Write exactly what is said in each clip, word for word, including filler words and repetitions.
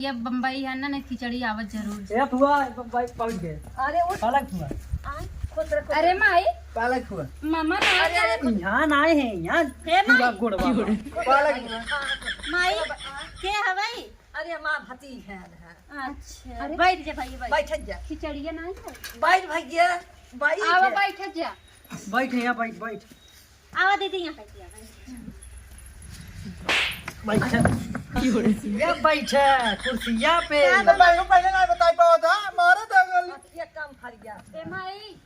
ये बम्बई है ना, ना खिचड़ी आवत जरूर। ए फुआ, ब-, ब-, पहुँच गए। अरे उठ। पालक फुआ। आय, खुश रह, खुश अरे रह। माई। पालक फुआ। मामा ना अरे, अरे, आए। खुश। यहाँ ना आए हैं, यहाँ हे माई। पूरा गुड़ बाबा। पालक फुआ। माई, के हवई? अरे माँ भतीज है, है। अच्छा, अरे। बैठ जा भाई, बैठ। बैठ जा। खिचड़िया ना है? बैठ भैया, बैठ। आवा, बैठ जा। बैठ यहाँ, बैठ, बैठ। आवा दीदी, यहाँ बैठ जा, बैठ जा। बैठ। ये बैठ, कुर्सिया पे। क्या तो भाई, पहले ना बताई पावा था, मारे तो गल। ये काम फर गया। ए माई,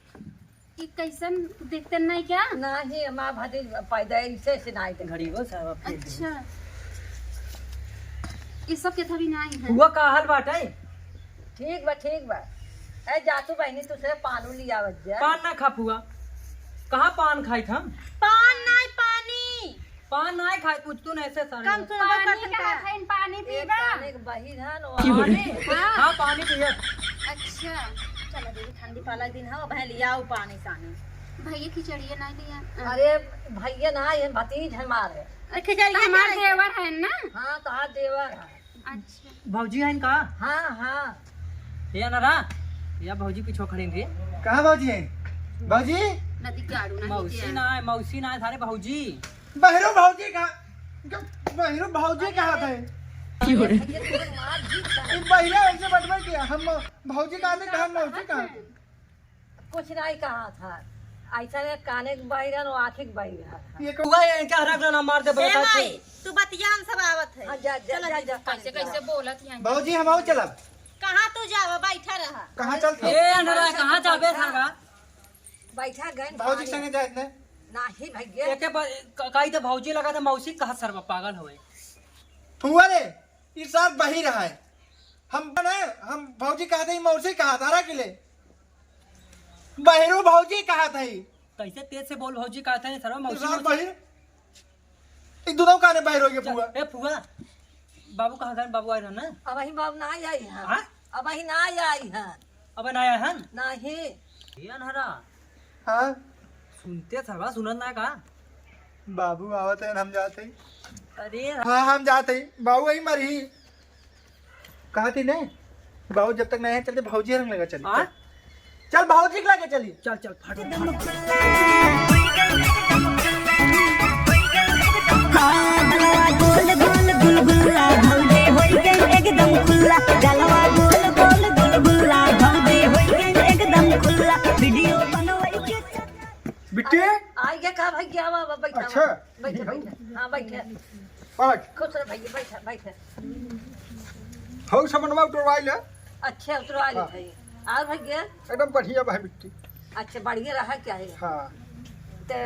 ई कैसन देखते नहीं क्या? नाही, हमार भतीज पैदा ऐसे से नाही देख। घड़ी वो साहब, आप अच्छा। ई सब के थवी नाही है। हुआ का हाल बाटे? ठीक बा, ठीक बा। ए, जा तू बहिनी, तू से पान उन लियावत जा। पान ना खा फुआ। कहाँ पान खाई था? पान नाही, पानी। पान नाही खाई, कुछ तू नहीं से सारे। कम सुन, पानी बर्तन कहा का। खाइन, पानी एक पीबा? काने के बहिर है, नो पानी? हाँ। हाँ, पानी पिए। अच्छा। चलो दीदी, ठंडी पाला दिन है, बहन लियाओ पानी सानी। भैया खिचड़िया ना लिया। अरे भैया ना, ये भतीज हमार है। अरे खिचड़िया हमार देवर है ना? हाँ, तो हाँ देवर है। अच्छा। भौजी हैं का? हाँ, हाँ। ये अनरा, या भौजी पीछे खड़ी रही। कहाँ भौजी हैं? भौजी? नदी के आड़ू ना मौसी नीचे। ना है, मौसी ना है, सारे भौजी। बहिरो भौजी का, बहिरो भौजी कहा था? ये तुम्हें मार दी का? ये बहिरा ऐसे बटबट किया, हम भौजी कहा थे, कहा मौसी कहा थे? कुछ नहीं कहा था, ऐसा है काने के बहिरन और आँखें के बहिरन। ये को- हुआ ये क्या हरा गाना मार दे ए बता भाई, तू बतिया हम सब आवत है। हाँ, जा, जा, चलो जा, दीदी, जा, कैसे, जा। कैसे बोलत हैं? भौजी हम आओ चलब। कहाँ तू जावा, बैठा रहा। कहाँ चलते? ए अंधरा, कहाँ जाबे सारा? बैठा गए भौजी के संगे जाए इतने। नाही भैया। एके ब-, क-, कही तो भौजी लगा तो मौसी कहा सरवा पागल होए। हुआ रे, ई सार बहिर है। हम बने, हम भौजी कहा थे, मौसी कहा था, रख ले। बहिरो भौजी कहा था ई। कैसे तेज से बोल भौजी कहा था सरवा ई मौसी सार मौसी। बहिर। ई दुनो काने बहिर हो गए चल, फुआ। ए फुआ, बाबू कहाँ गए? बाबू आए रहन ना? अबहीं बाबू ना आई हैं। हाँ? अबहीं ना आई हैं। अब ना आए हैं? नाही। ये अनहरा। हाँ? सुनते सरवा सुनत ना का? बाबू आवत हैं, हम जाते हैं। अरे। हाँ, हम जाते हैं। बाबू वही मरी। कहा थी ने? बाबू जब तक नहीं है, चलते भौजी रंग लगा चली। हाँ? चल। चल, भौजी के लगे चली। चल, चल, फट। हाँ, गलवा गोल गोल गुलगुला, भौजी होई गई एकदम खुल्ला। गलवा गोल गोल गुलगुला, भौजी होई गई एकदम खुल्ला। वीडियो बनवाई के बिट्टी? आ गया का भैया, आवा, आवा, बैठा, अच्छा। बैठा, बैठा। हाँ, बैठा। पाँच। खुश रह भैया, बैठा, बैठा। हौ समनवा उतरवाई ले। अच्छा, उतरवा ले हाँ। भाई। और भैया? एकदम बढ़िया भाई बिट्टी। अच्छा, बढ़िया रहा क्या है? हाँ। ते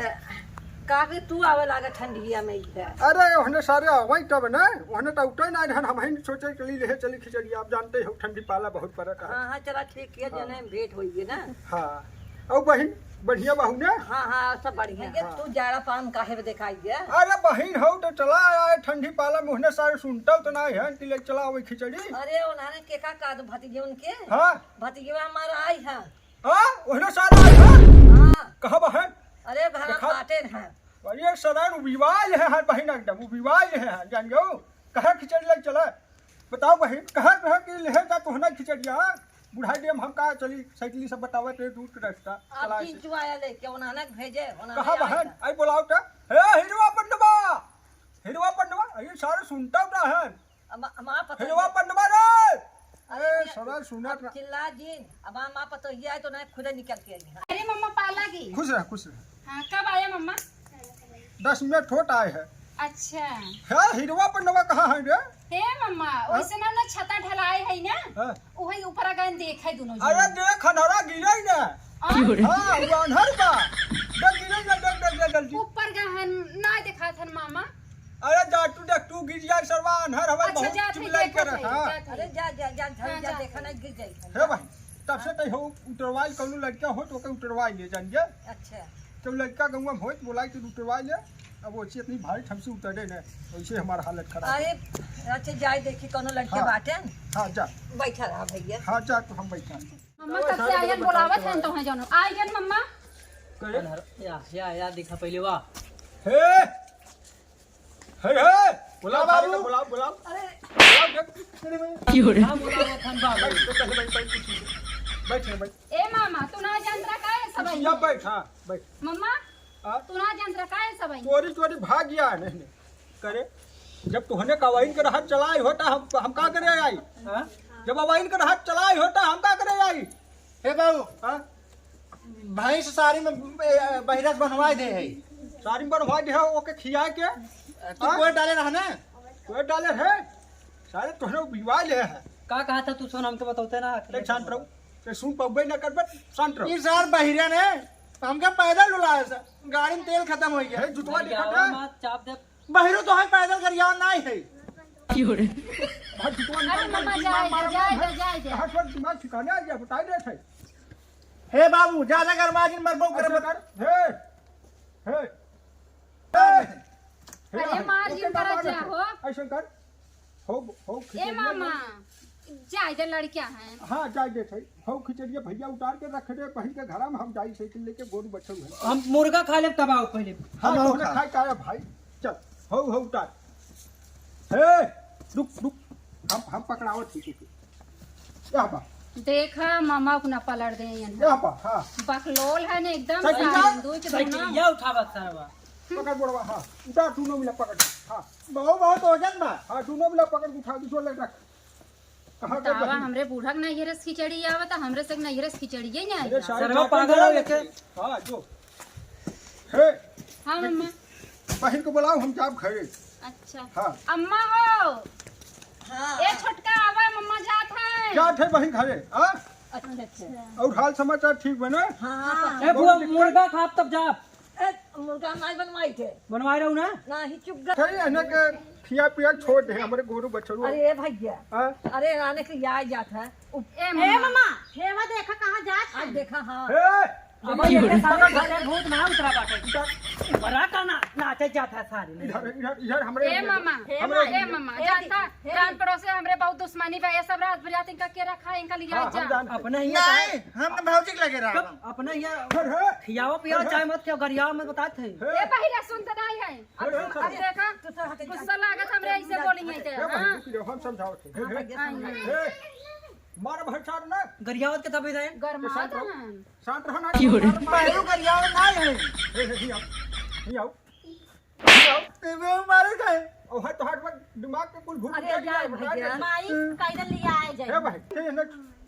का भी तू आवे लागे ठंडिया में इधर? अरे, ओहने सारे आवई तब ना, ओहने तो उठे ना, हम ही सोचे चली ले चली खिचड़ी। आप जानते हो ठंडी पाला बहुत पड़त है। हाँ, हाँ, चला ठीक है, हाँ। जने भेंट होइए ना। हाँ। अउ बहिन, बढ़िया बाहू ने? हाँ, हाँ, सब बढ़िया। ये हाँ। तू जाड़ा पान काहे में देखाई है? अरे बहिन हो तो चला आए ठंडी पाला में, ओहने सारे सुनता तो ना है कि ले चला आवे खिचड़ी। अरे उन्होंने के का कहा तो भतीजे उनके? हाँ। भतीजवा हमारा आई है। हाँ, ओहने सारे आई है? हाँ। कहाँ बहन? अरे घर देखा। बाटे हैं। अरे सराय उबिवाइल है हर बहिन एकदम, उबिवाइल है हर, जान गयो? कहाँ खिचड़ी ले चला? बताओ बहिन, कहाँ कहाँ के लेहे का तोहना खिचड़िया? बुढ़ाई डेम हम का चली, साइकिल सब बतावे ते दूर के रास्ता। आप चला किन ऐसे। चुआया लेके, उन्हाना के भेजे, उन्हाना कहाँ आया बहन? था। आई बोलाओ तो। हे हिरवा पंडवा, हिरवा पंडवा, अरे सारे सुनता ना है। हम, हम आप पता हिरवा नहीं। पंडवा रे। अरे अरे ये सारा सुनत अब ना। चिल्ला जिन, अब हम आप पता ये आए तो ना खुदे निकल के आई हैं। अरे मम्मा पाला गई। खुश रह, खुश रह। हाँ, कब आया मम्मा? दस मिनट होत आए हैं। अच्छा। हे, हिरवा पंडवा कहाँ है रे? हे मम्मा, हाँ? वैसे ना, ना छता ढलाए है ना? हाँ। वही ऊपर गए देखे दोनों जने। अरे देख, हनरा गिरे ही ना। हाँ? हाँ, वो अनहर बा। देख, गिरे ही ना, देख, देख, देख, जल्दी। ऊपर गए हन, ना दिखात हन मामा। अरे जा तू देख, तू गिर जाए सरवा, अनहर हवा अच्छा, बहुत जात है, चिल्लाई देखत करत, है, हाँ। जात है। अरे जा, जा, जा, जा, हाँ, जा, जात देखा है। ना गिर जाए। हे भाई, तब से तई हो उतरवाई, कौनो लड़का हो तो ओके उतरवाई ले जान जे। अच्छा। तो लड़का गौवा में होत, बोलाई के उतरवाई ले। अब वो चीज इतनी भारी ठमसी उतरे न, वैसे हमारा हालत खराब अरे, है। अच्छा, जाए देखी कौनो लड़के हाँ। बाटे न। हाँ, जा। बैठा रहा भैया। हाँ, जा, तो हम बैठा। मम्मा कब से आयन बोलावत हैं तो हैं जानो। आइगन मम्मा। करे? या, या, या, देखा पहले, वाह। हे! हे, हे! बोलाओ, हाँ, बाबू। बोलाओ, बोलाओ। अरे, अब देख, तेरे में। की हो रे? हाँ, बोला वो थन बाबू। बैठ, बैठ, बैठ, बैठ, बैठ, बैठ, बैठ। ए मामा, तू ना जानत रहा का है सब कुछ आई? यहाँ बैठ, हाँ, बैठ। मम्मा, हाँ? तू ना जानत रहा का है सब आई? चोरी, चोरी भाग गया है, नहीं, नहीं। करे, जब तुहने कवाइन के रहत चलाई होता, हम, हम का करे आई? हाँ? जब अवाइन के रहत चलाई होता, हम का करे आई? हे बाबू, हाँ? भैंस सारी में, ए, बहिरस बनवाए दे है। सारी में बनवाए दे है, ओके खिया के। तू हाँ? कोई डाले रहा ना? कोई डाले है? सारे तोहने बिवाए ले है। का कहा था तू, सुन, हमके बतौते ना। ए, शांत रहो। ए, सुन पउबे ना करबे, शांत रहो। ई सार बहिरन है, हमके पैदल डुलाए से, गाड़ी में तेल खतम होइ गया। ए, जुतवा भैया, देखत है? मत चाप दे। बहिरो तो है, पैदल गरियावा नाहीं है। की हो रे? भाई, जुतवा अरे निकाल, मम्मा, दिमाग जाए दे, मारा जाए बंद दे, है। जाए दे। कहाँ से दिमाग ठिकाने आ गया, बताई देत है। हे बाबू, ज्यादा गरमा जिन, मरबो करे ऐसे मत। कर, हे, हे, हे। अरे मार ओके, जिन, करा मार जा दे। हो। ऐसे कर। हो, हो, ए खिचड़िया मामा, ना। जाए दे, लड़कियां हैं। हाँ, जाए दे थे। हो, खिचड़िया भैया उतार के रख दे, बहिन के घरा में हम जाई साइकिल लेके, गोरू बछरू है। हम मुर्गा खा लेब तब आओ पहले। हाँ, हम तो आओ उन्हें खा। खाए का है भाई। चल, हो, हो उतार। हे, रुक, रुक। हम, हम पकड़ावत ही तुके। क्या बा? देखा, मामा को ना पलट दे यहाँ। क्या बा? हाँ। बकलोल है ना एकदम, साइकिल सारे का? हिंदू के साइकिल दोनों। या उठावा सारा। पकड़ बोड़वा, हाँ। उतार, दोनों मिला पकड़। हाँ। बहुत, बहुत वजन बा। हाँ, दोनों मिला पकड़ के उठा, दूसरा लग रख। कहाँ के बतावा, बहिन? हमरे बूढ़ा के नैहरे से खिचड़ी आवत, हमरे से नैहरे से खिचड़िए नहीं अरे आई। सारे सरवा जाते पागल हो हैं। गए थे। हाँ, जो। हे, हाँ, मम्मा। बहिन को बुलाओ, हम जाब घरे। अच्छा। हाँ। अम्मा हो। हाँ। ए छोटका आवा, मम्मा जात है। जात है बहिन घरे, हाँ? अच्छा, अच्छा। और हाल समाचार ठीक बा ना? हाँ। ए बुआ, मुर्गा खाब तब जाब। ए, मुर्गा नाहीं बनवाई थे। बनवाए रहू ना? नाहीं, चुप गर। सही है ना कि खिया पिया छोड़ दे हमरे गोरू बछरू। अरे भैया, हाँ? अरे आने के लिए आ जात है। उप- ए ए मम्मा। मम्मा, हेवा देखा कहाँ जात आज है? देखा, हाँ। ए, अब ये सारे भूत ना उतरा बाटे। बड़ा का ना, नाचे जात है सारे। इधर, इधर, इधर हमरे ए मामा, हमरे ए मामा, ए जानता, हे रात पड़ोस से हमरे बहुत दुश्मनी बा, ये सब रात बिरात इनका के रखा, इनका लिया हाँ, जा। हम जानते। अपना ही नहीं, हम तो भौजी के लगे रहा। कब अपना ही अरे, हे, खियाओ पियाओ, हे, चाहे मत खियाओ, गरियाओ मत बताते हैं। हे। ए बहिरा सुन तो नहीं है। अब, अरे, अब देखा, गुस्सा लागत हमरे ऐसे बोली है ते, हे भाई, हाँ? रुक जाओ, हम समझाओ थे। हे, हे, हाँ, हाँ। हे, मार भाई सार ना। गरियावत के तबे रहे। गरमावत शांत रहो। हैं। शांत रहो ना। की हो रे? मार, मार। पहलू गरियावत ना है। हे, हे, हे, आओ। हे, आओ। ए, वो मारे का है? ओ, है तो हट मत, दिमाग पे कुल भूत अरे उतर गया, जाए बता भैया। दे। माई, कैदन लिया आए जाए। हे भाई, हे ना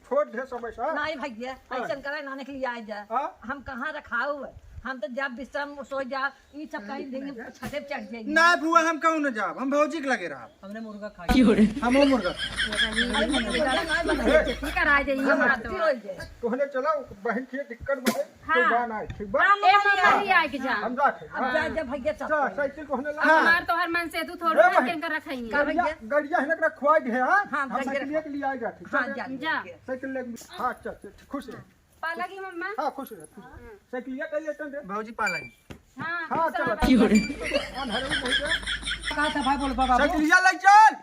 छोड़ दे समय से। नहीं भैया, हाँ। ऐसन करे नाने के लिए आए जाए। हाँ? हम कहाँ रखाऊ है? हम तो जब बिस्तर में सो जा, ई सब कहीं देंगे, छते पे चढ़ जाएंगे। ना बुआ, हम कहूँ ना जाब, हम भौजी के लगे रहब। हमने मुर्गा खा की हो रे? हम वो मुर्गा। अरे, मुर्गा ना बनाए। ठीक है, आ जाइए, हम बात आती हो। हो जाए। तोहने चला, बहन के दिक्कत बा, हाँ। तो जाना है, ठीक बा? हाँ, ए, मम्मा, मम्मा, ले आए के जा। हम जाते हैं, अब हाँ। जा, जा, भैया, चल। जा, साइकिल को हने ला। हाँ। हमार तो हर मन से तू थोड़ा ए, ना भाई। किन कर रखई है। का भैया? गड़िया, गड़िया हने रख खुआ दे, हाँ? हाँ, हम गड़िया साइकिल रख। लेके ले आए जाते हैं। हाँ, चल, जा, चल। जा। साइकिल लेके, हाँ, चल, चल, खुश रह। पाला की मम्मा? हाँ, खुश रह, खुश रह। हाँ। साइकिलिया कल लेते हैं। भौजी पाला की। हाँ, हाँ, खुश चलो। रह। की हो रे? अंधारे में नहीं गया। कहा था भाई, बोल बाबा, बोल। साइकिलिया ले चल।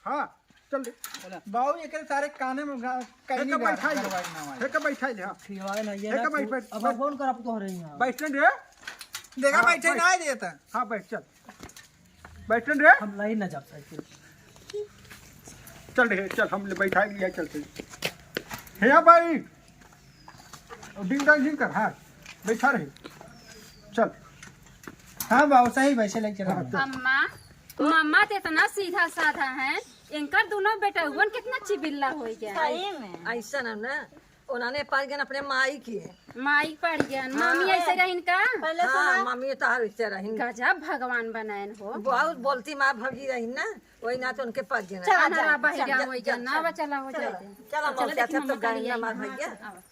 हाँ, चल दे। बाबू, एकरे सारे काने में गा-, कहीं एक नहीं बैठा गा-, ले। एक बैठा ले, हाँ। खियाए ना, ये एक ना बैठ, तू, बैठ, अब बैठ। फोन कर, अब तो हो रही है। बैठ रे। देखा, हाँ, बैठे बैठ। ना देता। हाँ, बैठ, चल। बैठ रे। हम लाई ना जा साइकिल। चल रे, चल, हम ले बैठा लिया, चल, चल। हे भाई, और डिंग डांग जिन कर, हाँ, बैठा रहे। चल। हाँ बाबू, सही वैसे लेके चला। हाँ, चल। अम्मा, मम्मा तो इतना सीधा साधा है, इनकर दोनों बेटउवन कितना चिबिल्ला हो गया। सही में। ऐसा ना, ना, उन्होंने पड़ गए अपने माई के। माई पड़ गए, हाँ। मामी ऐसे रहिन का? पहले हाँ, सुना। मामी तो हर वैसे रहिन। गजब भगवान बनायन हो। बहुत बोलती माँ भौजी रहिन ना, वही ना तो उनके पड़ गए ना। चल, अनहरा जा, बहिरा जा, हो गया, जा, ना जा। बचला हो चल, जाए। चल, हम चल, चल, देखी चल, तो मम्मा गाड़ी कहीं ना आई। मार हाँ, भैया। चल, आवा।